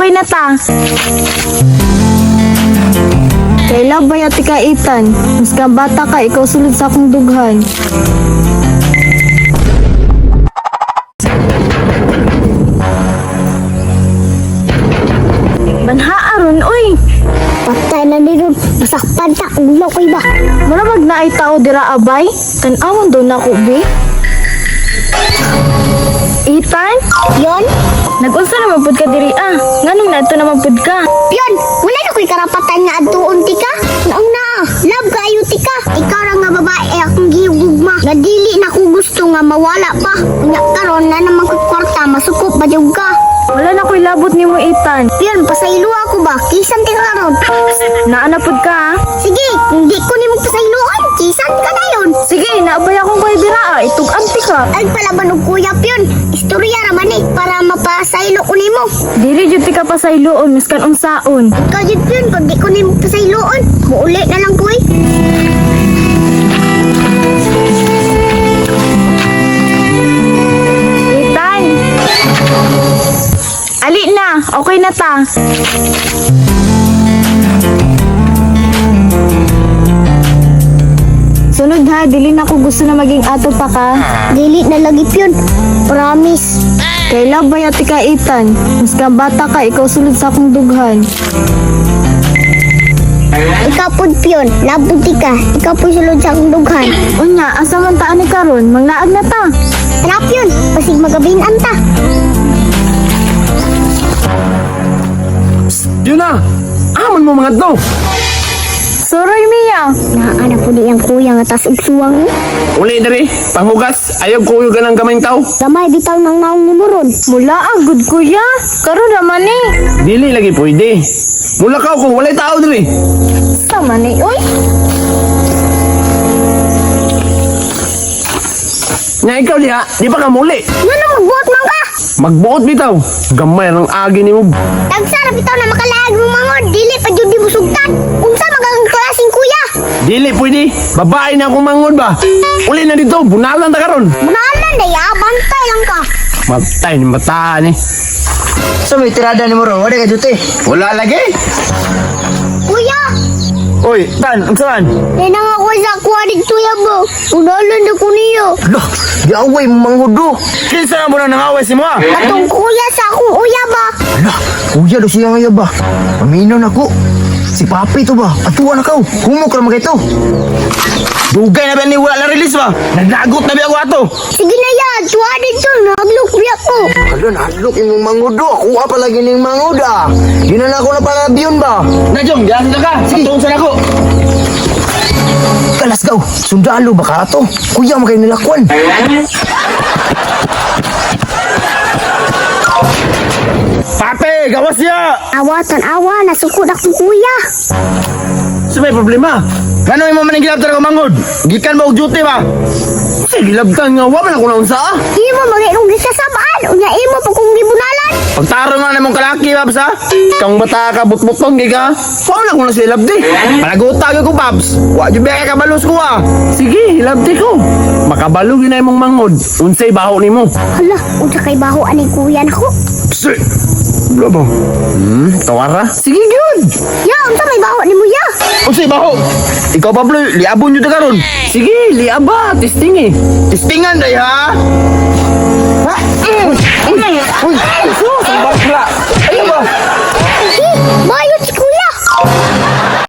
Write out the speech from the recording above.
Okay na ta. Kay labay ati ka, Ethan. Mas bata ka, ikaw sulod sa akong dughan. Banha aron, uy. Patay na ni ron. Masakpan ta. Ulaw ko'y ba? Mura mag naay tao dira abay. Tan-awon daw nako be. Ethan, Yon? nag-unsa naman pud ka diri ah? Nganong naadto naman pud ka? Pion, wala na ko'y karapatan nga adtuon ti ka. Naong na, love kaayo ti ka. Ikaw ra nga babae akong gihugma. Nga dili na ko gusto nga mawala pa. Unya karon na naman ko'y kwarta, masukop ba jud ka? Wala na ko'y labot nimo, Ethan. Pion, pasaylo ako ba? Kisan ti ka karon. Naa na pud ka ah. Sige, kung di ko nimo pasayloan, kisan ka na yon. Sige, naabay akong kuya dira ah. Itug-an ti ka. Ay palaban og kuya, Pion. Istorya ra man eh para mapasaylo ko nimo. Dili jud ti ka pasayloon miskan unsaon. Ikaw jud, Pion, kung di ko nimo pasayloon, muuli na lang ko eh. Ethan! Ali na, okay na ta. Sunod ha, dili na ko gusto na maging ato pa ka. Dili na lagi, Pion. Promise. Kay labay ati ka, Ethan. Mas bata ka, ikaw sulod sa akong dughan. Ikaw pud, Pion, labot ti ka. Ikaw pud sulod sa akong dughan. Unya, asa man taan ni karon, manglaag na ta. Tara, Pion, basig magabinan ta. Yun na! Amon mo mga to! Soroy Mia. Naa na pud iyang kuya nga tas og suwang. Eh. Uli diri, panghugas, ayaw kuyo ka ng gamayng tao. Gamay bitaw nang naong nimo ron. Mula ang good kuya. Karon raman ni. Dili lagi pwede. Mula ka kung walay tao diri. Sama ni, oy. Nya ikaw diha, di pa ka muli. Nga na magbuot man ka. Magbuot bitaw. Gamay ang agi nimo. Tagsa ra bitaw na makalaag mo mangod, dili pa jud di mo sugtan. Unsa magang klaseng kuya? Dili pwede. Babae na akong mangod ba. Uli na dito, bunalan ta karon. Munalan day ah, bantay lang ka. Matay ni mata ni. So may tirada ni mo ro, wala ka duty. Wala lagi. Kuya, Oy, tan, unsa man? di na nga ko sa kuha dito ya bo. Munalan na ko niyo. Lah, giaway mo manghudo. Kinsa na mo na nangaway si mo? ah? Katong kuya sa akong uya ba? Lah, kuya do siya nga ba? Paminaw na ko. Si papi to ba? Atuwa na kaw. Humok ra magay to. Dugay na ba ni wala na release ba? Naglagot na ba ako ato? Sige na ya, tuwa dito, naglok biya ko. Hala, nahadlok imong manghudo. Kuha pa lagi ning manghudo ah. Di na na ako na palabiyon ba? Na jong, diyan ka. Sige. Sa nako. Kalas gaw, sundalo ba ka ato? Kuya mo kayo nilakwan. Pape, gawas niya. Awa, tan-awa, nasukod akong kuya. Sa may problema. Ngano imo man ang gilabtan ako mangod? Gikan ba og duty ba? Sige, gilabtan nga wa man ako naunsa ah. Imo magay kong gisasabaan, unya imo pa kong gibunalan. Pagtarong nga namong kalaki Babs ha. Kang bata ka butbutong gay ka. Wa man ako na sila hilabdi. Palaguta gyud ko Babs. Wa jud ba ka kabalos ko ah. Sige, hilabdi ko. Makabalo gyud na imong mangod. Unsay baho nimo? Hala, unsa kay baho ani kuya nako? Pse. Wala ba? Tawara. Sige gyud. Ya, unsa may baho nimo ya? Unsay baho? Ikaw Pablo, liabon jud ta karon. Sige, liaba, testing eh. Testingan day ha. Ha? Uy, uy, uy, bakla. Ayaw ba?